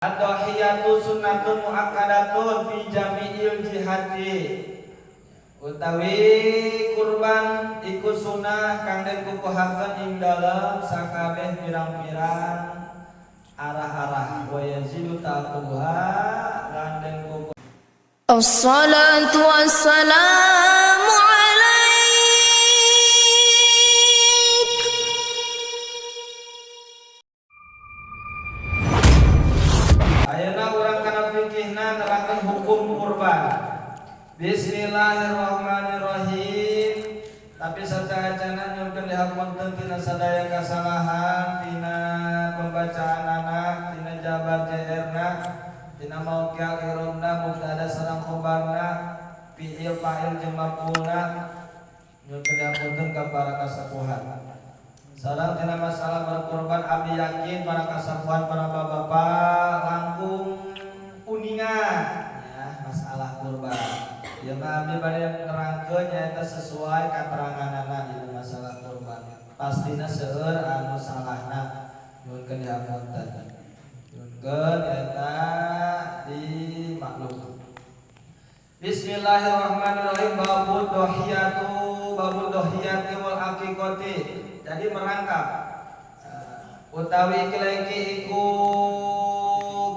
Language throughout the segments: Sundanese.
Ad-dhahiyatu sunnatun muakkadatun fi jami'il jihati. Utawi kurban iku sunah kang den kukuhakeun ing dalem sakabeh pirang-pirang arah-arah wa yazidu taquha lan den kuku. Assalatu wassalamu alaik. Ayeuna urang kana fikihna nerangkeun hukum kurban. Bismillahirrahmanirrahim. Tapi sateuacanna nyuhunkeun dihapunten tina sadaya kasalahan, tina pembacaan anak, tina jabar JR-na, tina mauqi' i'rabna, mubtada sareng khobarna, fi'il fa'il jeung maf'ulna. Nyuhunkeun dihapunten ka para kasepuhan. Sareng tina masalah berkorban abdi yakin para kasepuhan, para bapak langkung uninga ya masalah kurban. Ya mah abdi bade nerangkeun nyaeta sesuai kateranganana dina masalah kurban. Pastina seueur anu salahna, nyuhunkeun dihapunten. Nyuhunkeun eta dimaklum. Bismillahirrahmanirrahim. Babud dohiyatu, babud dohiyati wal aqiqati. Jadi merangkap utawi iki iku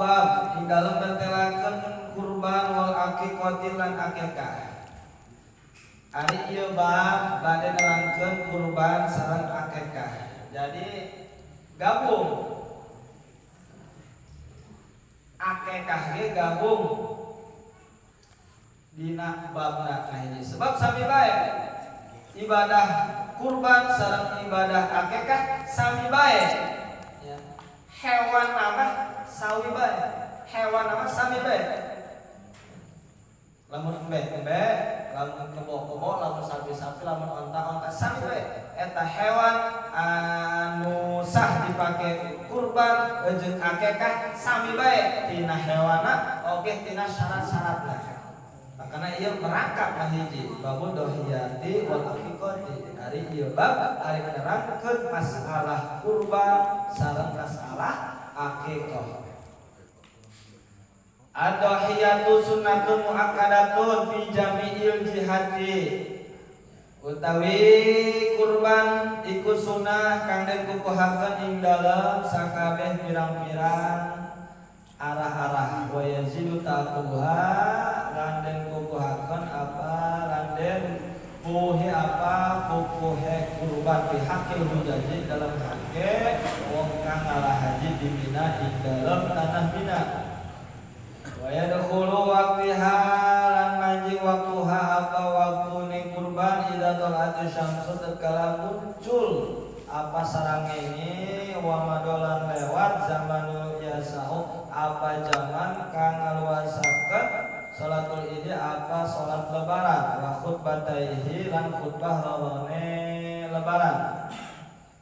bab ing dalem netelakeun kurban wal aqiqati lan akikah. Ari ieu bab bade nerangkeun kurban sareng akikah. Jadi gabung akikah ge gabung dina babna kahiji. Sebab sami bae ibadah kurban sareng ibadah akikah sami bae. Ya. Hewan mah sawi bae. Hewan mah sami bae. Lamun embe-embe, lamun kebo-kebo, lamun sapi-sapi, lamun onta-onta sami bae. Eta hewan anu sah dipake kurban jeung akikah sami bae tina hewana oge tina syarat-syaratna. Makana ieu merangkap kahiji babud dohiyati wal aqiqati. Ari ieu bab ari nerangkeun masalah kurban sareng masalah akikah. Ad-dohiyatu sunnatun muakkadatun fi jami'il jihati. Utawi kurban iku sunah kang den kukuhakeun ing dalem sakabeh pirang-pirang arah-arah wa yazidu taquha lan den kukuhakeun apa lan den puhi apa kukuhe kurban fi haqqil hujaji dalam hake wong kang ngalah haji di Mina ing dalem tanah Mina. Wa yadkhulu waqtiha lan manjing waktuha apa waktune kurban idza thala'at syamsu tatkala muncul apa sarangenge wa madolan lewat zamanul yasau apa zaman kang ngaluasakeun salatul id apa salat lebaran wa khutbataihi lan khutbah lorone lebaran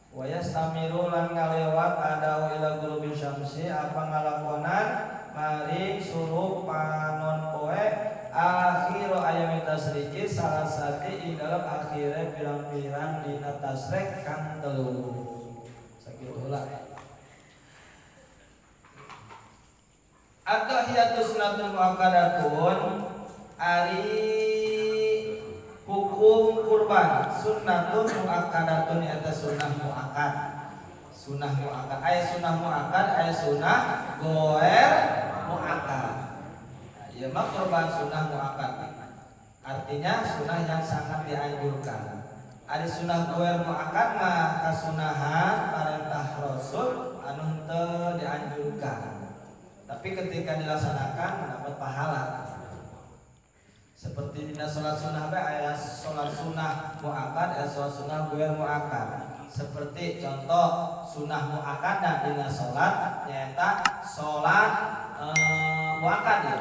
wa yastamiru lan ngalewat adau ila ghurubi syamsi apa ngalakonan maring suruh panon poe akhir ayami tasriki salah sati ing dalam akhire pirang-pirang dina tasrek kang telu. Sakitu heula. At-tahiyatu sunnatun muakkadatun ari hukum kurban sunnatun muakkadatun eta sunnah muakkad. Sunnah muakkad aya sunnah muakkad aya sunnah goer muakkad. Ieu mah kurban sunnah muakkad. Artinya sunnah yang sangat dianjurkan. Ari sunnah goer muakkad mah kasunahan parentah Rasul anu henteu dianjurkan. Tapi ketika dilaksanakan mendapat pahala. Seperti dina salat sunnah bae aya salat sunnah muakkad, aya salat sunnah goer muakkad. Seperti contoh sunnah muakkad dan dina salat nyaeta salat muakkad ya.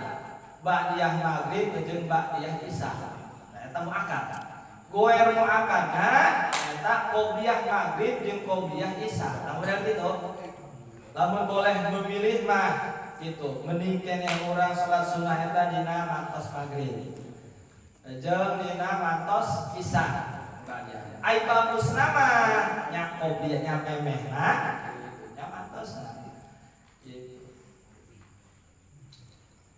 Ba'diyah maghrib jeung ba'diyah isya. Nah, eta muakkad. Goer muakkadna nyaeta qobliyah maghrib jeung qobliyah isya. Nah, model kitu. Lamun boleh memilih mah gitu, mending keneh urang salat sunnah eta dina mantos maghrib. Jeung dina mantos isya. Ai bagusna mah nya qobliyah nya memehna nya mantosna. Gitu.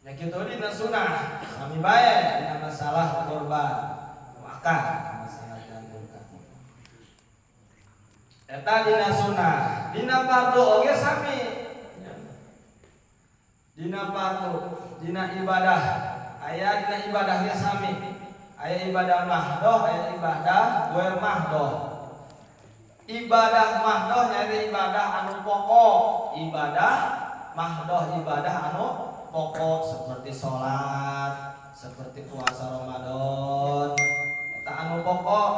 Ya kitu dina sunah sami bae dina masalah kurban muakkad masalah dianjurkan. Eta dina sunah, dina fardu oge sami. Dina fardu, dina ibadah, aya dina ibadahnya sami. Aya ibadah mahdoh, aya ibadah goer mahdoh. Ibadah mahdoh nyari ibadah anu pokok, ibadah mahdoh ibadah anu pokok seperti sholat, seperti puasa Ramadan, eta anu pokok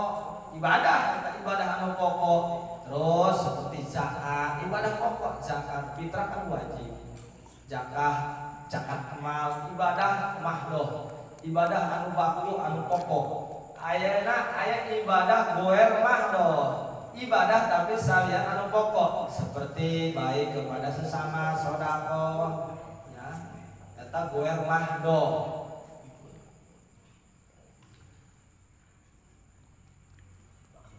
ibadah, eta ibadah anu pokok. Terus seperti zakat, ibadah pokok, zakat fitrah kan wajib. Zakat, zakat mal, ibadah mahdoh, ibadah anu baku anu pokok. Ayeuna aya ibadah goer mahdoh, ibadah tapi salian anu pokok seperti baik kepada sesama, sedekah, ya. Eta goer mahdoh.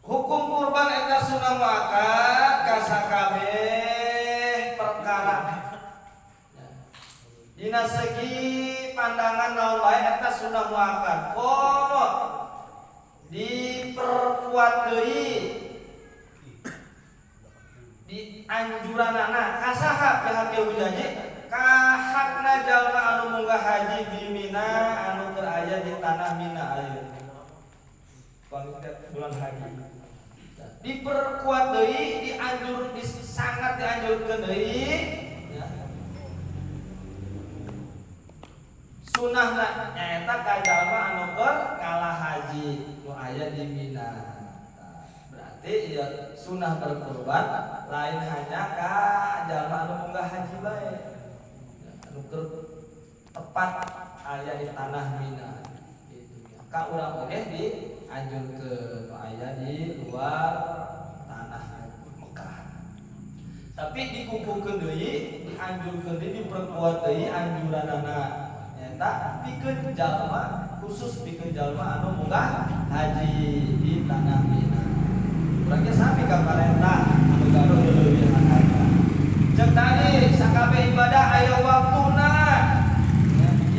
Hukum kurban eta sunah muakkad kasakabeh perkara. Dina segi pandangan naon bae eta sunah muakkad. Komo diperkuat deui di anjuranana kasaha pihak hujaji ka hakna jalma anu munggah haji di Mina anu keur aya di tanah Mina ayeuna. Bulan haji. Diperkuat deui, dianjur, sangat dianjurkeun deui ya. Sunahna nyaeta ka jalma anu keur ngalah haji nu aya di Mina. Berarti ya sunah berkurban lain hanya ka jalma anu munggah haji bae. Ya, anu keur tepat aya di tanah Mina gitu ya. Ka urang oge dianjurkeun nu aya di luar tanah Mekah. Tapi dikukuhkeun deui, dianjurkeun deui, diperkuat deui anjuranana. Nyaeta pikeun jalma khusus pikeun jalma anu munggah haji di tanah Mina. Urang ge sami ka parentah anu gaduh leuwih harta. Ceuk tadi sakabeh ibadah aya waktuna.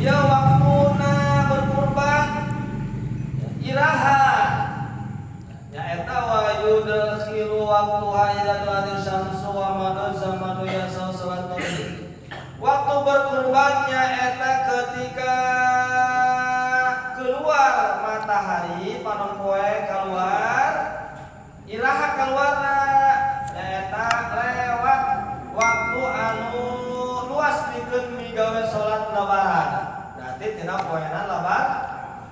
Ieu waktuna berkurban iraha. Nyaeta wa yudkhilu waqtuha ila tulati syamsu wa madu zamanu yasau salat. Waktu berkurbannya eta ketika keluar matahari panon poe keluar iraha keluarna nyaeta lewat waktu anu luas pikeun migawe salat lebaran. Berarti tina poenan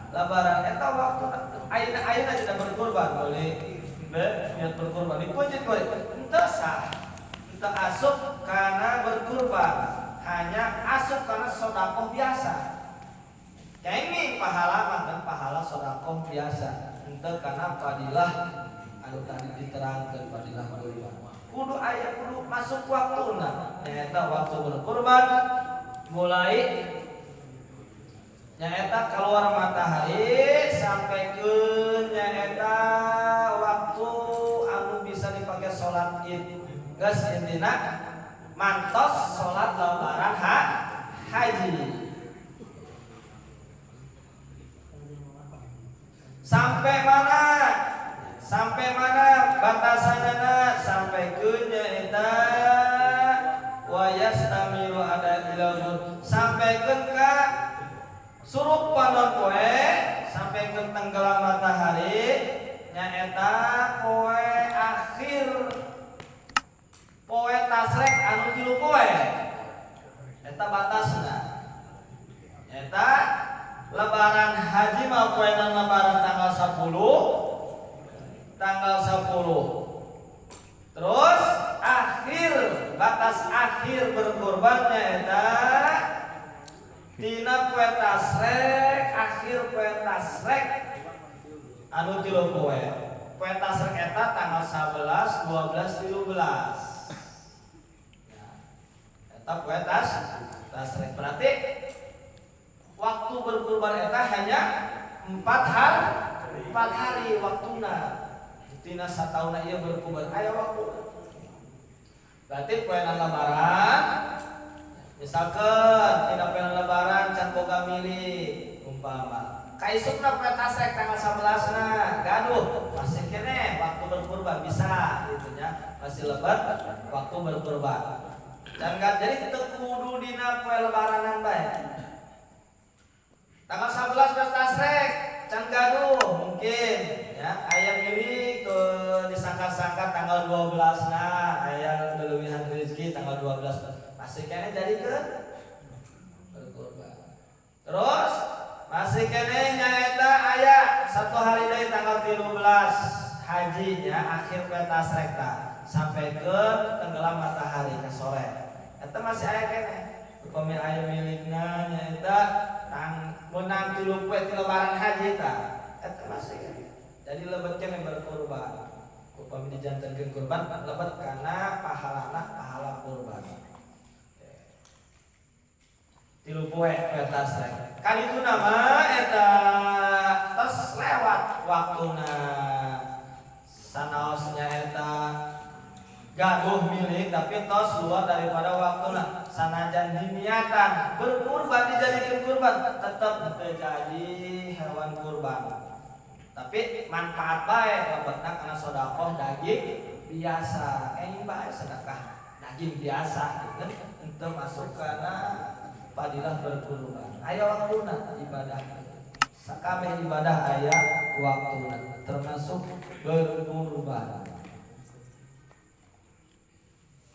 lebaran eta waktu ayeuna ayeuna tidak berkurban boleh niat berkurban dipuji boleh henteu sah henteu asup karena berkurban, hanya asup karena sedekah biasa. Kenging pahala mah kan pahala sedekah biasa henteu karena fadilah anu tadi diterangkeun fadilah kurban. Kudu aya kudu masuk waktuna nyaeta waktu berkurban mulai nyaeta keluar matahari sampai ke nyaeta waktu anu bisa dipakai sholat id. Geus intina mantos sholat lebaran haji. Sampai mana? Sampai mana batasannya? Sampai ke nyaeta wa yastamiru ada ilal sampai ke ka surup panon poe sampai ke tenggelam matahari nyaeta poe akhir poe tasrek anu tilu poe eta batasna nyaeta lebaran haji mah poenan lebaran tanggal 10 tanggal 10 terus akhir batas akhir berkurbannya eta tina poe tasrek akhir poe tasrek anu tilu poe. Poe tasrek eta tanggal 11, 12, 13. Ya. Eta poe tasrek berarti waktu berkurban eta hanya 4 hari waktuna. Tina satauna ieu berkurban aya waktu. Berarti poe lebaran misalkan tina poe lebaran Boga milik umpama kaisukna poe tasrek tanggal 11 na gaduh, masih keneh waktu berkurban, bisa gitu nya, masih lebet waktu berkurban. Dan jadi teu kudu dina poe lebaranan bae. Tanggal 11 poe tasrek can gaduh, mungkin ya aya milik tuh, disangka-sangka tanggal 12, nah aya leuwihan rezeki tanggal 12, masih keneh jadi ke berkurban. Terus masih keneh nyaeta aya satu hari dari tanggal 13 hajinya, akhir poe tasrek sampai ke tenggelam matahari, ke sore, eta masih aya keneh. Upami aya milikna nyaeta tang menang 3 poe ti lebaran haji, ta eta masih keneh jadi lebet keneh berkurban. Upami dijantenkeun kurban, lebet karena pahalana pahala kurban 3 poe poe tasrek. Kan itu nama eta tos lewat waktuna, sanaosnya eta gaduh milik tapi tos luar daripada waktuna, sanajan diniatan berkurban, dijadikan kurban, tetap terjadi hewan kurban, tapi manfaat bae lebetna karena sodakoh daging biasa, eh bae sedekah daging biasa gitu, untuk masuk karena fadilah berkurban. Aya waktuna ibadah, sakabeh ibadah aya waktuna, termasuk berkurban.